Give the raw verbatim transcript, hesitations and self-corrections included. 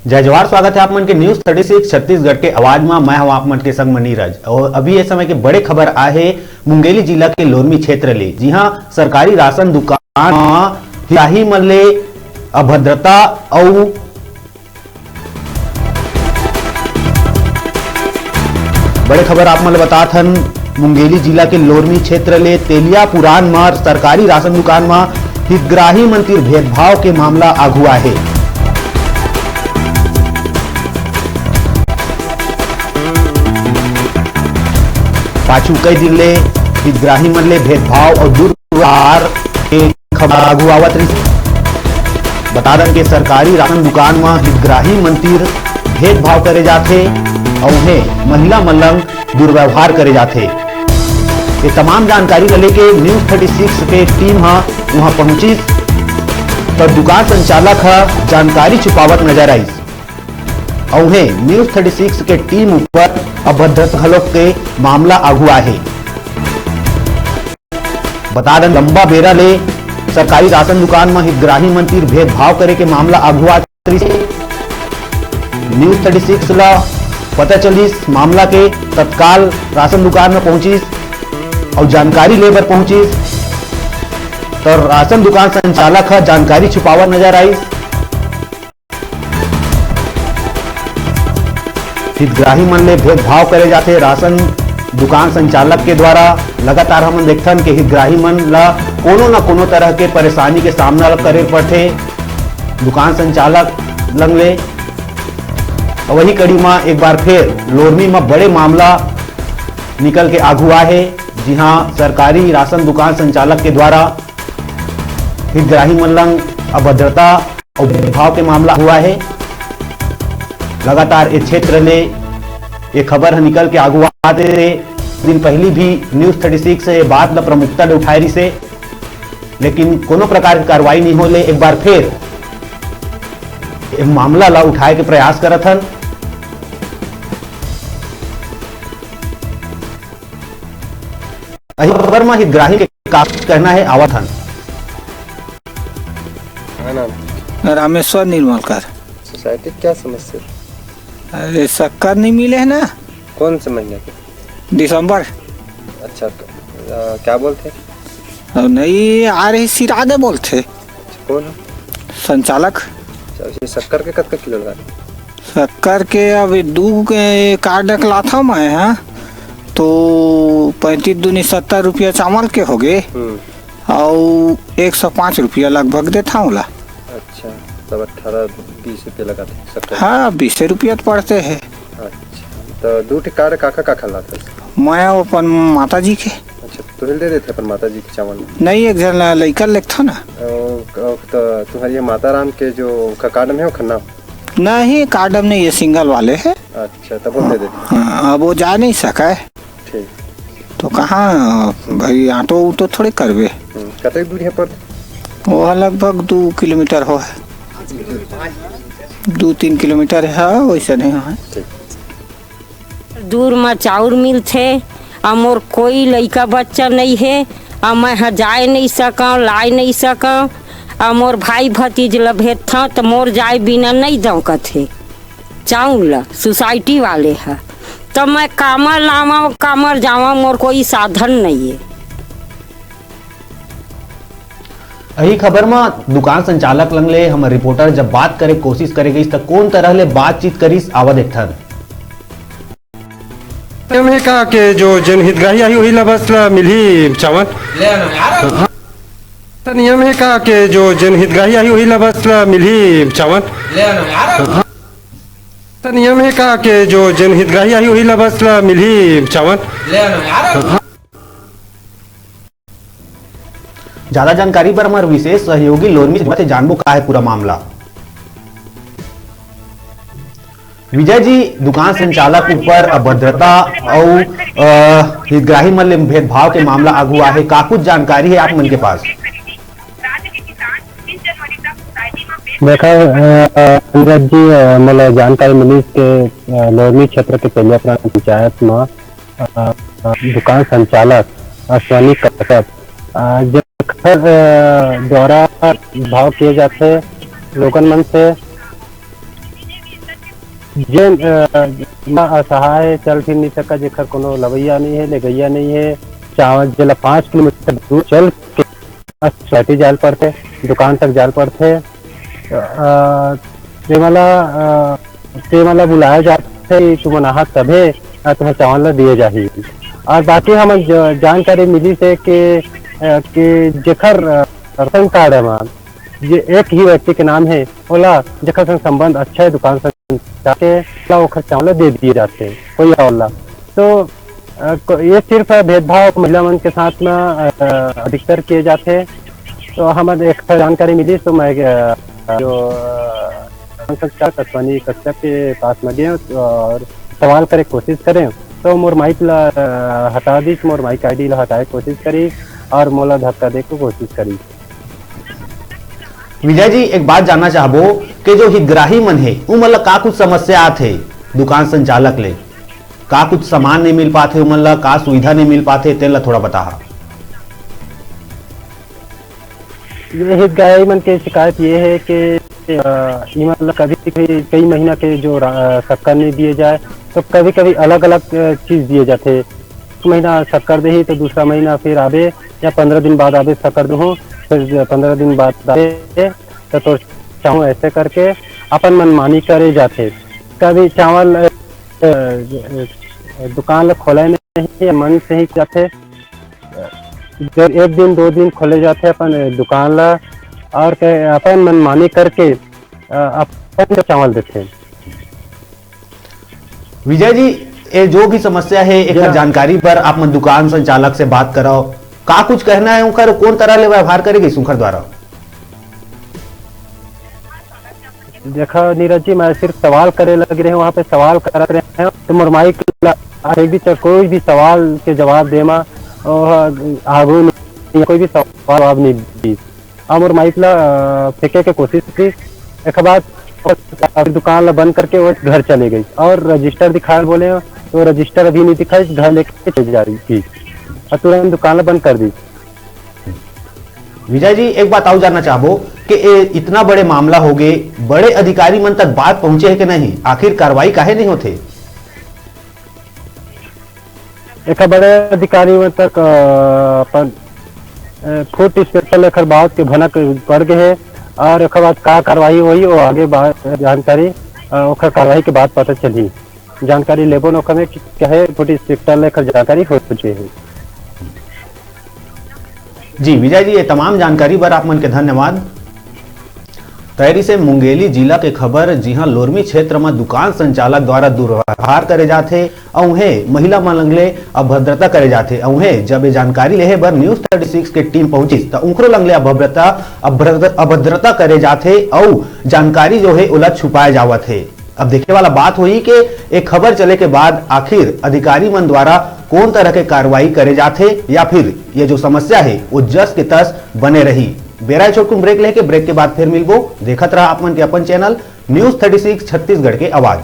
जय जोहार, स्वागत है आप मन के News Thirty Six छत्तीसगढ़ के आवाज मा। मैं हूं आप मन के संग म नीरज। और अभी ये समय के बड़े खबर आए हे मुंगेली जिला के लोरमी क्षेत्र ले, जिहां सरकारी राशन दुकान म हितग्राही मन ले अभद्रता अउ बड़े खबर आप मन ल बतात हन, मुंगेली जिला के लोरमी क्षेत्र ले तेलिया पुरान म सरकारी राशन दुकान म हितग्राही मन तिर भेदभाव के मामला आघू आए हे। पाछू कई दिन ले हितग्राही मन ले भेदभाव अउ दुर्व्यवहार के खबर आगू आवत रहिस। बता दन के सरकारी राशन दुकान म हितग्राही मन तिर भेदभाव करे जाथे अउ उहें महिला मन लंग दुर्व्यवहार करे जाथे। ये तमाम जानकारी ल लेके News Thirty Six के टीम ह उहां पहुंचिस, त दुकान संचालक ह जानकारी छुपावत नजर आइस। अउ उहें News Thirty Six के टीम ऊपर अभद्रता घलोक के मामला आगू आए हे। बता दन, लंबा बेरा ले सरकारी राशन दुकान म हितग्राही मन तिर भेदभाव करे के मामला आगू आत रहिस हे। News Thirty Six ल पता चलिस मामला के, तत्काल राशन दुकान म पहुंचिस अउ जानकारी ले बर पहुंचिस, त राशन दुकान संचालक ह जानकारी छुपावत नजर आइस। हितग्राही मन ले भेदभाव करे जाथे राशन दुकान संचालक के द्वारा। लगातार हमन देखथन कि हितग्राही मन ला कोनो न कोनो तरह के परेशानी के सामना करे पड़थे दुकान संचालक लंग ले। वही कड़ी म एक बार फिर लोरमी म बड़े मामला निकल के आगू आए हे, जिहां सरकारी राशन दुकान संचालक के द्वारा हितग्राही मन लंग अभद्रता अउ भेदभाव के मामला हुआ है। लगातार ए क्षेत्र ले ये खबर ह निकल के आगू आते रहे। दिन पहली भी News Thirty Six ये बात ल प्रमुखता ले उठाए रिसे, लेकिन कोनो प्रकार के कार्रवाई नहीं होले। एक बार फिर ये मामला ला उठाए के प्रयास करत हन। अही खबर म हितग्राही के का कहना है, आवत हन। हाँ नाम। रामेश्वर निर्मलकर। सोसाइटी क्या समस्या? अरे, शक्कर नहीं मिले है ना। कौन से महीने के? दिसंबर। अच्छा, तो, अ, क्या बोलते? और नहीं आ रही, सिरादे बोलते। अच्छा, कौन है? संचालक। अच्छा, ये शक्कर के कतका किलो लगा? शक्कर के अब दू के कार्ड लाथा मैं, हाँ, तो पैंतीस दूनी सत्तर रुपया चावल के हो गए। हम्म। अउ एक सौ पाँच रुपया लगभग देथा ओला। अच्छा, तब अठारह बीस रुपया लगा थे शक्कर। हाँ, बीसे रुपया तो पड़ते हैं। अच्छा, तो दू ठे कार्ड काखर काखर लाथस? मैं अपन माता जी के। अच्छा, तो हिल दे देथे अपन माता जी के चावल? नहीं, एक झन ला-, लइका लेगथा ना। ओ, ओ, तो तुम्हारी ये माता राम के जो उनका कार्ड में है, वो खन्ना? नहीं, कार्ड में नहीं, ये सिंगल वाले है। अच्छा, तब वो दे देथे। हाँ, अब वो जा नहीं सका है। ठीक। तो कहाँ भाई, ऑटो उटो थोड़े करबे। हम्म, कतेक दूरी है पर? वो लगभग दू किलोमीटर हो है, दू तीन किलोमीटर है, वैसे नहीं हो है। ठीक। दूर म चाउर मिलथे, अउ मोर कोई लइका बच्चा नहीं है, अउ मैं ह जाए नहीं सकंव, लाए नहीं सकंव, अउ मोर भाई भतीज ल भेजथंव, त मोर जाए बिना नहीं दंव कथे। चाउर ल सोसाइटी वाले ह, त मैं कामर लावंव, कामर जावंव, मोर कोई साधन नहीं है। अही खबर म दुकान संचालक लंग ले हमर रिपोर्टर जब बात करे कोशिश करे गइस, त कोन तरह ले बातचीत करिस, आवा देखथन। नियम हे का के जो जेन हितग्राही आही, ओही ला बस ला मिलही चावल? ले आना यार। हाँ। त नियम हे का के जो जेन हितग्राही आही, ओही ला बस ला मिलही चावल? ले आना यार। हाँ। त नियम हे का के जो जेन हितग्राही आही, ओही ला बस ला मिलही चावल? ले आना यार। हाँ। ज्यादा जानकारी बर हमर विशेष सहयोगी लोरमी से जानबो का है पूरा मामला। विजय जी, दुकान संचालक ऊपर अभद्रता अउ, अ, हितग्राही मन ले भेदभाव के मामला आगू आहे, का कुछ जानकारी है आप मन के पास? देखा, अ, अ, नीरज जी, अ, मोला जानकारी मिलिस के, अ, लोरमी क्षेत्र के तेलियापुरान पंचायत म, अ, अ, दुकान संचालक अश्वनी कश्यप, अ, जेखर, अ, द्वारा भाव किए जाथे लोगन मन से, जेन, अ, असहाय हे, चल फिर नहीं सका, जेकर कोनो लवैया नहीं है, ले गैया नहीं है, चावल जेला पाँच किलोमीटर दूर चल के सोसाइटी जाल पड़थे, दुकान तक जाल पड़थे। अ, ते मला, अ, ते मला बुलाया जाथे, तुमन आहा तभे, अ, तुम्हें चावल ला दिए जाही। और बाकी हमन ज-, जानकारी मिली से कि, अ, कि जेकर, अ, राशन कार्ड है, ये एक ही व्यक्ति के नाम है, ओला जेकर संग संबंध अच्छा है, दुकान संग जाके ओला ओखर चावल दे दिए जाथे, कोई और ला। तो, अ, को-, ये सिर्फ भेदभाव महिला मन के साथ में, अ, अधिकतर किए जाथे। तो हमर एक जानकारी मिली, तो मैं, अ, जो, अ, संचालक अश्वनी कश्यप के पास में गए और सवाल करे कोशिश करें, तो मोर माइक ला, अ, हटा दी, मोर माइक आईडी ला हटाए कोशिश करी और मोला धक्का दे के कोशिश करी। विजय जी, एक बात जानना चाहबो कि जो हितग्राही मन हे, उमन ला का कुछ समस्या आथे दुकान संचालक ले? का कुछ सामान नहीं मिल पाथे उमन ला, का सुविधा नहीं मिल पाथे, तेन ला थोड़ा बताहा। ये हितग्राही मन के शिकायत ये है कि, अ, इमन ला कभी, कभी कई महीना के जो रा-, अ, शक्कर नहीं दिए जाए, तो कभी-कभी अलग-अलग, अ, चीज दिए जाथे। एक महीना शक्कर देही, तो दूसरा महीना फिर आबे या पंद्रह दिन बाद आबे शक्कर देहूँ, फिर पंद्रह दिन बाद आबे, तो तोर चाहूँ, ऐसे करके अपन मनमानी करे जाथे। कभी चावल, अ, अ, दुकान ला खोले नहीं, मन से ही जाथे। जब एक दिन, दो दिन खोले जाथे अपन दुकान ला और के-, अपन मनमानी करके, अ, अपन चावल देथे। विजय जी, ये जो भी समस्या है, एकर जानकारी बर आप मन दुकान संचालक से बात कराओ, का कुछ कहना है उनकर, कौन तरह ले व्यवहार करे गइस उनकर द्वारा? देखा नीरज जी, मैं सिर्फ सवाल करे लग रहे हैं, वहाँ पे सवाल करत रहे हैं, तो मोर माइक ला, एक भी कोई भी सवाल के जवाब दे मा, और आगू नहीं, कोई भी सवाल जवाब नहीं दी। और मोर माइक ला, अ, फेंके के कोशिश की। एक बाद दुकान ला बंद करके वो घर चले गई और रजिस्टर दिखाए बोले, तो रजिस्टर अभी नहीं दिखाई, घर लेके चली जा रही थी और तुरंत दुकान ला बंद कर दी। विजय जी, एक बात और जानना चाहबो कि ए, इतना बड़े मामला हो गए, बड़े अधिकारी मन तक बात पहुंचे है कि नहीं, आखिर कार्रवाई काहे नहीं होथे? एक बड़े अधिकारी मन तक, अ, अपन, अ, फूड इंस्पेक्टर लेकर बात के भनक पड़ गए है और एक बाद का कार्रवाई होही, वो आगे बात, जानकारी, अ, ओकर कार्रवाई के बाद पता चली। जानकारी लेबो न ओकर में कि कहे फूड इंस्पेक्टर लेकर जानकारी हो चुके है। जी विजय जी, ये तमाम जानकारी बर आप मन के धन्यवाद। तैरी से मुंगेली जिला के खबर, जिहां लोरमी क्षेत्र म दुकान संचालक द्वारा दुर्व्यवहार करे जाथे, अउ उहें महिला मन लंगले अभद्रता करे जाथे। अउ उहें जब ये जानकारी लेहे बर न्यूज़ थर्टी सिक्स के टीम पहुंचिस, त उंखरो लंगले अभद्रता, अभद्र-, अभद्रता करे जाथे, अउ जानकारी जो हे, ओला छुपाए जावत हे। अब देखे वाला बात होही कि एक खबर चले के बाद आखिर अधिकारी मन द्वारा कौन तरह के कार्रवाई करे जाथे, या फिर ये जो समस्या हे, वो जस के तस बने रही। बेरा ए छोटकुन ब्रेक लेके, ब्रेक के बाद फिर मिलबो। देखत रहा आप मन के अपन channel news thirty six Chhattisgarh के आवाज।